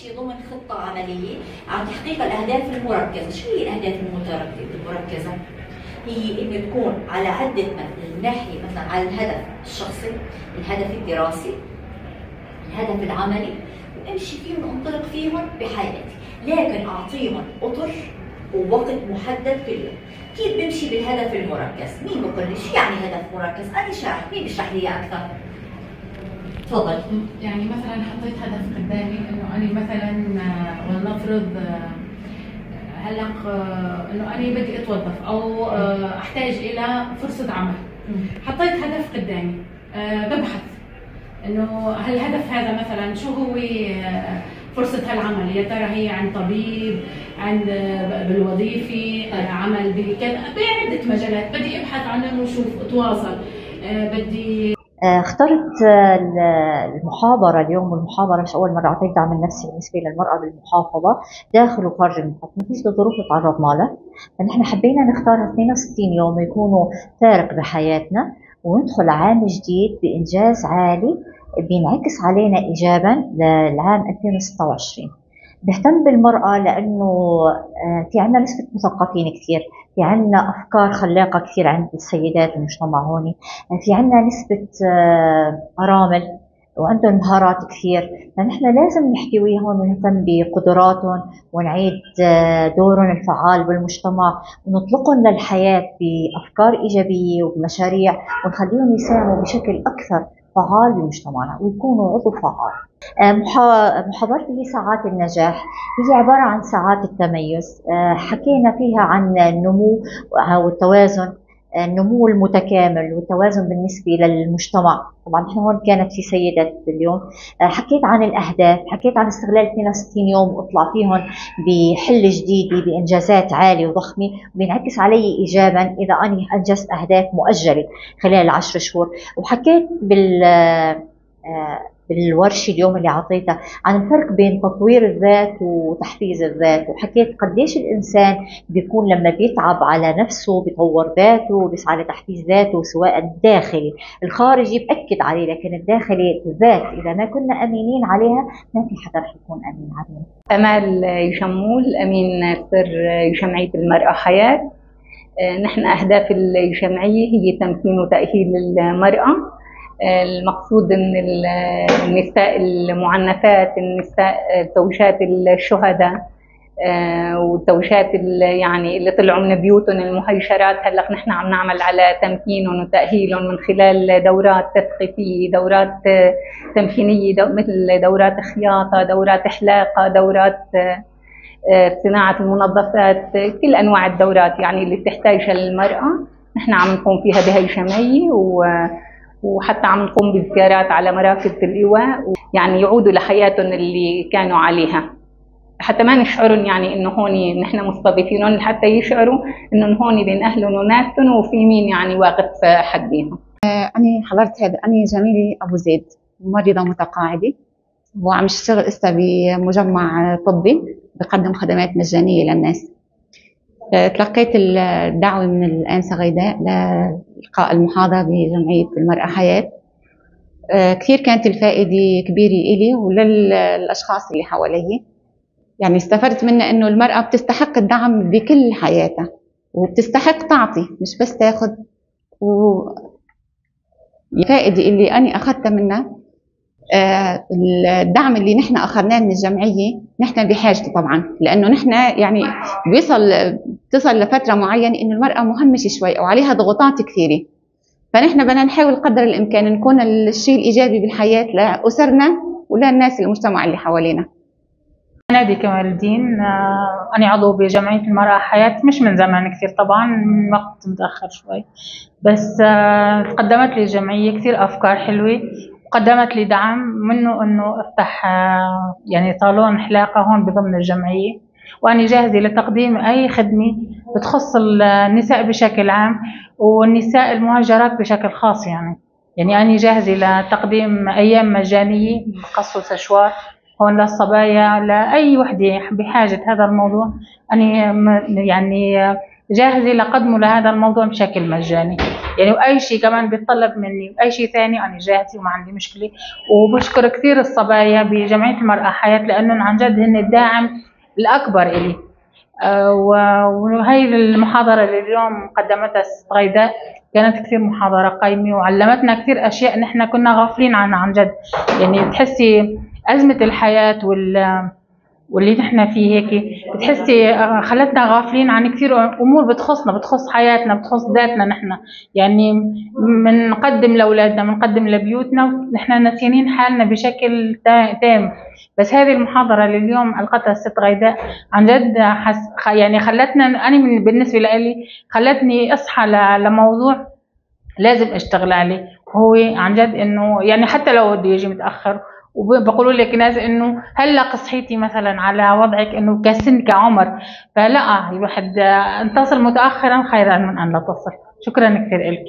امشي ضمن خطه عملية على تحقيق الاهداف المركزة. شو هي الاهداف المركزة؟ هي انه تكون على عده ناحية، مثلا على الهدف الشخصي، الهدف الدراسي، الهدف العملي، وامشي فيهم وانطلق فيهم بحياتي، لكن اعطيهم اطر ووقت محدد كل يوم. كيف بمشي بالهدف المركز؟ مين بقول لي شو يعني هدف مركز؟ انا شارح، مين بيشرح لي اياه اكثر؟ تفضل. يعني مثلا حطيت هدف قدامي انه انا مثلا ولنفرض هلق انه انا بدي اتوظف او احتاج الى فرصة عمل. حطيت هدف قدامي، ببحث انه هالهدف هذا مثلا شو هو فرصة هالعمل، يا ترى هي عند طبيب، عند بالوظيفة، عمل بكذا، بعده مجالات بدي ابحث عنهم وشوف اتواصل. بدي اخترت المحاضرة اليوم، والمحاضرة مش أول مرة أعطيت دعم النفسي بالنسبة للمرأة بالمحافظة داخل وخارج المحافظة، نتيجة الظروف اللي تعرضنا لها، فنحن حبينا نختار 62 يوم يكونوا فارق بحياتنا وندخل عام جديد بإنجاز عالي بينعكس علينا إيجابا للعام 2026. بهتم بالمرأة لأنه في عنا نسبة مثقفين كثير، في عنا أفكار خلاقة كثير عند السيدات المجتمع هون، في عنا نسبة أرامل وعندهم مهارات كثير، فنحن لازم نحتويهم ونهتم بقدراتهم ونعيد دورهم الفعال بالمجتمع ونطلقهم للحياة بأفكار إيجابية وبمشاريع ونخليهم يساهموا بشكل أكثر فعال بمجتمعنا ويكونوا عضو فعال. محاضرتي هي ساعات النجاح، هي عبارة عن ساعات التميز. حكينا فيها عن النمو والتوازن، النمو المتكامل والتوازن بالنسبة للمجتمع. طبعا نحن هون كانت في سيدات اليوم. حكيت عن الأهداف، حكيت عن استغلال 62 يوم واطلع فيهم بحل جديدة بإنجازات عالية وضخمة وبينعكس علي إيجابا إذا أنا أنجزت أهداف مؤجلة خلال ال10 شهور. وحكيت بالورشة اليوم اللي عطيتها عن الفرق بين تطوير الذات وتحفيز الذات، وحكيت قديش الإنسان بيكون لما بيتعب على نفسه بيطور ذاته بيسعى لتحفيز ذاته، سواء الداخلي الخارجي بأكد عليه، لكن الداخلي الذات إذا ما كنا أمينين عليها ما في حدا رح يكون أمين علينا. أمال يشمول، أمين سر جمعية المرأة حياة. نحن أهداف الجمعية هي تمكين وتأهيل المرأة. المقصود من النساء المعنفات، النساء زوجات الشهداء، والزوجات يعني اللي طلعوا من بيوتهم المهجرات. هلا نحن عم نعمل على تمكينهم وتأهيلهم من خلال دورات تثقيفية، دورات تمكينية، مثل دورات خياطة، دورات حلاقة، دورات صناعة المنظفات، كل أنواع الدورات يعني اللي بتحتاجها المرأة نحن عم نقوم فيها بهي الجمعية. وحتى عم نقوم بزيارات على مراكز الإيواء، يعني يعودوا لحياتهم اللي كانوا عليها، حتى ما نشعرهم يعني إنه هون نحن مستضيفينهم، حتى يشعروا إنه هون بين أهلهم وناسهم وفي مين يعني واقف حديهم. أنا حضرت هذا، أنا جميلة أبو زيد، ممرضة متقاعدة وعم اشتغل هسه بمجمع طبي بقدم خدمات مجانية للناس. تلقيت الدعوة من الآنسة غيداء لإلقاء المحاضرة بجمعية المرأة حياة. كثير كانت الفائدة كبيرة إلي وللأشخاص اللي حوالي. يعني استفدت منها إنه المرأة بتستحق الدعم بكل حياتها وبتستحق تعطي مش بس تاخذ. والفائدة اللي أنا أخذتها منها الدعم اللي نحن أخذناه من الجمعية نحن بحاجته طبعا، لأنه نحن يعني بتصل لفترة معينة إنه المرأة مهمشة شوي أو عليها ضغوطات كثيرة، فنحن بدنا نحاول قدر الإمكان نكون الشيء الإيجابي بالحياة لأسرنا وللناس المجتمع اللي حوالينا. نادي كمال الدين، أنا عضو بجمعية المرأة حياة مش من زمان كثير طبعا، من وقت متأخر شوي، بس تقدمت لي الجمعية كثير أفكار حلوة وقدمت لي دعم منه إنه أفتح يعني صالون حلاقة هون بضمن الجمعية، وأنا جاهزة لتقديم أي خدمة بتخص النساء بشكل عام والنساء المهاجرات بشكل خاص. يعني أنا جاهزة لتقديم أيام مجانية قص وسشوار هون للصبايا، لأي وحدة بحاجة هذا الموضوع أنا يعني جاهزة لقدمه لهذا الموضوع بشكل مجاني. يعني وأي شيء كمان بيتطلب مني وأي شيء ثاني أنا جاهزة وما عندي مشكلة. وبشكر كثير الصبايا بجمعية المرأة حياة لأنهم عن جد هن الداعم الأكبر إلي. وهي المحاضرة اللي اليوم قدمتها الست غيداء كانت كثير محاضرة قيمة وعلمتنا كثير أشياء نحن كنا غافلين عنها عن جد. يعني بتحسي أزمة الحياة واللي نحن فيه هيك بتحسي خلتنا غافلين عن كثير أمور بتخصنا، بتخص حياتنا، بتخص ذاتنا نحن. يعني بنقدم لأولادنا، بنقدم لبيوتنا، نحن ناسيين حالنا بشكل تام. بس هذه المحاضرة اللي اليوم ألقتها الست غيداء عن جد يعني خلتنا، أنا بالنسبة لإلي خلتني أصحى لموضوع لازم أشتغل عليه. هو عن جد إنه يعني حتى لو بده يجي متأخر، وبقولوا لك ناس إنه هلا صحيتي مثلا على وضعك إنه كسن كعمر، فلا الواحد أن تصل متأخرا خيرا من أن لا تصل. شكرا كثير إلك.